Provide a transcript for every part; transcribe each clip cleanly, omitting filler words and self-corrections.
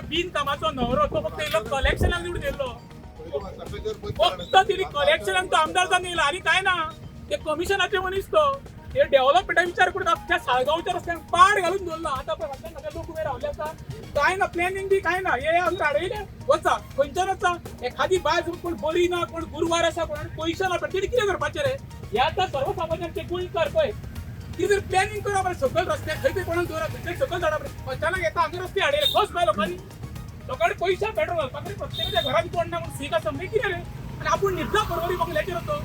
बिन कामाचो न्हवरो. तो फक्त येयलो कलेक्शनाक निवडून येयलो, फक्त तिने कलेक्शनाक तो आमदार जावन येयला आनी काय ना. ते कमिशनाचे मनीस तो. ते डेव्हलपमेंटा विचार करून अख्ख्या साळगांवच्या रस्त्यान पाड घालून दवरला. आतां पळय फाटल्यान सगळे लोक उबे रावले आसा. काय ना प्लॅनिंग बी काय ना. हे आमी हाडयले वचा खंयच्यान वचा. एखादी बायल कोण बरी ना, कोण गुरवार आसा, कोण पयशे ना, पण तेणी कितें करपाचें रे? हे आतां सर्वसामान्यांचे गोंयकार पळय कितें तरी प्लॅनिंग करा मरे. सकयल रस्त्याक खंय तरी कोणाक दवरा, खंय तरी सकयल झाडा मरे. अचानक येता हांगा रस्ते हाडयले खोस बाय लोकांनी. लोकांनी पयशे पेट्रोल घालपाक तरी प्रत्येकाच्या घरात कोण ना म्हणून सीख आसा म्हणजे कितें रे? आनी आपूण न्हिदला बरोबरी बंगल्याचेर तो.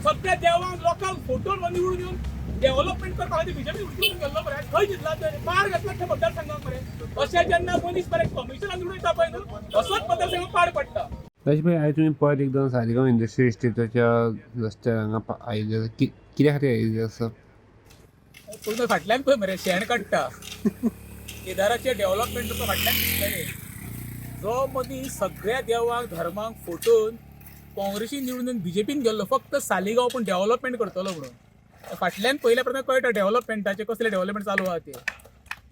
सगळ्या देवांक लोकांक फोटो निवडून येवन डेव्हलपमेंट करपा खातीर बीजेपी उठून गेल्लो मरे. खंय न्हिदला तर पाड घातला त्या मतदारसंघाक मरे. अशें जेन्ना मनीस मरे कमिशनाक निवडून येता पळय न्हू, असोच मतदारसंघाक पाड पडटा. तशें पळय आयज तुमी परत एकदां सालिगांव इंडस्ट्री इस्टेटाच्या रस्त्यार हांगा आयिल्ले, कित्या खातीर आयिल्ले आसा? पूण फाटल्यान पळय मरे शेण काडटा. केदाराचें डेव्हलपमेंट तुका फाटल्यान दिसतलें. जो मनीस सगळ्या देवाक धर्माक फटोवन काँग्रेसीन निवडून बीजेपीन गेल्लो फक्त सालिगांव पूण डेव्हलपमेंट करतलो म्हणून, फाटल्यान पयल्या प्रमाणे कळटा डेव्हलपमेंटाचें कसलें डेव्हलपमेंट चालू आहा तें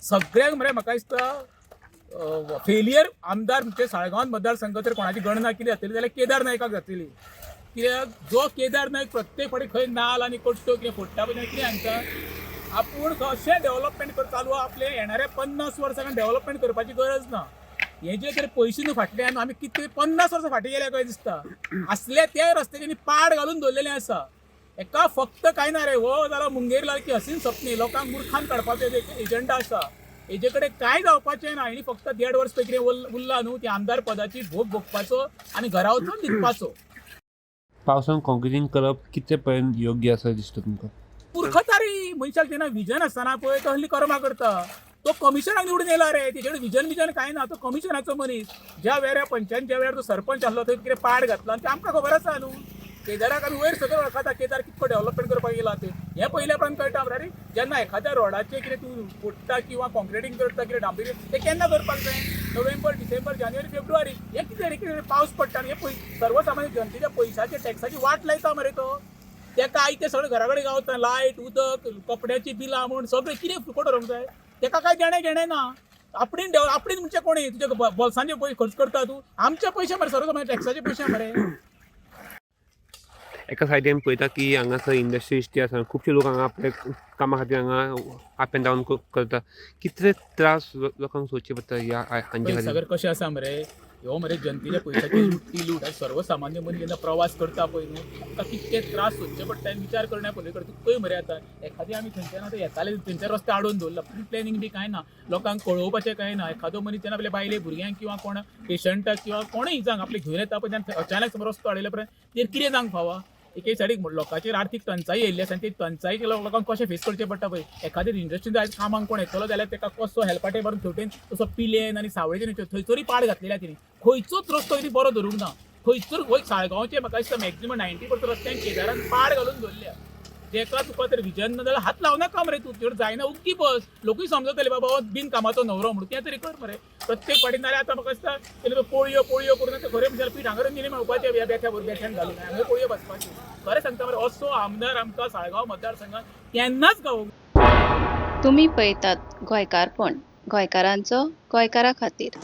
सगळ्यांक मरे. म्हाका दिसता फेलियर आमदार म्हणजे साळगांव मतदारसंघ तर कोणाची गणना केली जातली जाल्यार केदार नायकाक जातली. कित्याक जो केदार नायक प्रत्येक फावटी खंय नाल आनी कट्टो कितें फोडटा पळय, कितें सांगता आपूण कशें डेव्हलपमेंट कर चालू आहा. आपलें येणाऱ्या 50 वर्सां डेव्हलपमेंट करपाची गरज ना. हे जे कितें पयशे न्हू फाटल्यान आमी कितें 50 वर्सां फाटीं गेल्या काय दिसता. आसले ते रस्त्याचे पाड घालून दवरलेले आसा. एका फक्त कांय ना रे. हो जाला मुंगेर की हसीन सपनी लोकांक मुर्खान काडपाचो एजंडा आसा. हेजे कडेन कांय जावपाचें ना. आनी फक्त 1.5 वर्स पळय कितें उरला न्हू ती आमदार पदाची भोग भोगपाचो आनी घरा वचून न्हिदपाचो. पावसान कॉन्क्रिटींग करप कितले पर्यंत योग्य आसा दिसता तुमकां? मूर्खता रे. मनशाक जेन्ना विजन आसतना पळय तसली कर्मां करता. तो कमिशनाक निवडून येयला रे, तेजे कडेन विजन बिजन कांय ना. तो कमिशनाचो मनीस. ज्या वेळार पंचायत ज्या वेळार तो सरपंच आसलो थंय कितें पाड घातला आनी तें आमकां खबर आसा न्हू. केदाराक आमी वयर सगळें वळखता केदार कितको डेव्हलपमेंट करपाक गेला ते. हें पयल्या उपरांत कळटा मरे. आरे जेन्ना एखाद्या रोडाचें कितें तूं फोडटा किंवा कॉन्क्रिटींग करता कितें डांबरी तें केन्ना करपाक जाय? नोव्हेंबर, डिसेंबर, जानेवारी, फेब्रुवारी. हें कितें रे? कितें पावस पडटा आनी हे सर्वसामान्य जनतेच्या पयशाचे टॅक्साची वाट लायता मरे तो. तेका आयतें सगळें घरा कडेन गावता, लायट, उदक, कपड्याची बिलां म्हूण सगळें कितें फुकट व्हरूंक जाय. तेका कांय देणें घेणें ना. आपणेन आपणेन म्हणजे कोणी तुज्या बोल्सांचे पयशे खर्च करता तूं, आमचे पयशे मरे, सर्वसामान्य टॅक्साचे पयशे मरे. एका सायडीन पळयता की हांगासर इंडस्ट्री इस्टेट आसा, खुबशे लोक हांगा आपल्या कामा खातीर हांगा अप एंड डावन करता. कितले त्रास लोकांक सोंसचे पडटा ह्या हांचे खातीर? सगळें कशें आसा मरे, ह्यो मरे जनतेच्या पयशाची लूट ती लूट. आनी सर्वसामान्य मनीस जेन्ना प्रवास करता पळय न्हू ताका कितके त्रास सोंसचे पडटा आनी विचार करण्या पयलीं करता. पळय मरे आतां एखादी आमी थंयच्यान आतां येताले थंयच्यान रस्ते आडोवन दवरला, प्री प्लॅनिंग बी कांय ना, लोकांक कळोवपाचें कांय ना. एखादो मनीस जेन्ना आपल्या बायले भुरग्यांक किंवा कोण पेशंटाक किंवा कोणूय जावंक आपले घेवन येता पळय तेन्ना अचानक समज रस्तो आडयल्या उपरांत तेर कितें जावंक फावा? एके सायडीक लोकांचेर आर्थीक टंचाई येयल्ली आसा आनी ती टंचाई लोकांक कशें फेस करचें पडटा पळय. एखादे इंडस्ट्रीन आयज कामाक कोण येतलो जाल्यार ताका कसो हेल्पाटे मारून थेवटेन तसो पिलेन आनी सावळेचे थंयसरूय पाड घातलेले तिणी. खंयचोच रस्तो तिणी बरो धरूंक ना खंयसर. वय साळगांवचे म्हाका दिसता मॅक्झिमम 90% रस्त्यांक केदारान पाड घालून दवरल्या. जेका तुका तर विजन ना जाल्यार हात लावनाका मरे तूं. चड जायना उग्गी बस. लोकूय समजतले बाबा हो बिन कामाचो न्हवरो म्हणून. तें तरी कर मरे प्रत्येक फावटी. नाल्यार आतां म्हाका दिसता तेणे पोळयो पोळयो करून आतां खरें म्हणल्यार पीठ हांगा नेले मेळपाचें ह्या बेठ्या बरोबर बेठ्यान घालून हांगा पोळयो बसपाच्यो. खरें सांगता मरे, असो आमदार आमकां साळगांव मतदारसंघात केन्नाच गावूंक तुमी पळयतात गोंयकारपण, गोंयकारांचो गोंयकारा खातीर.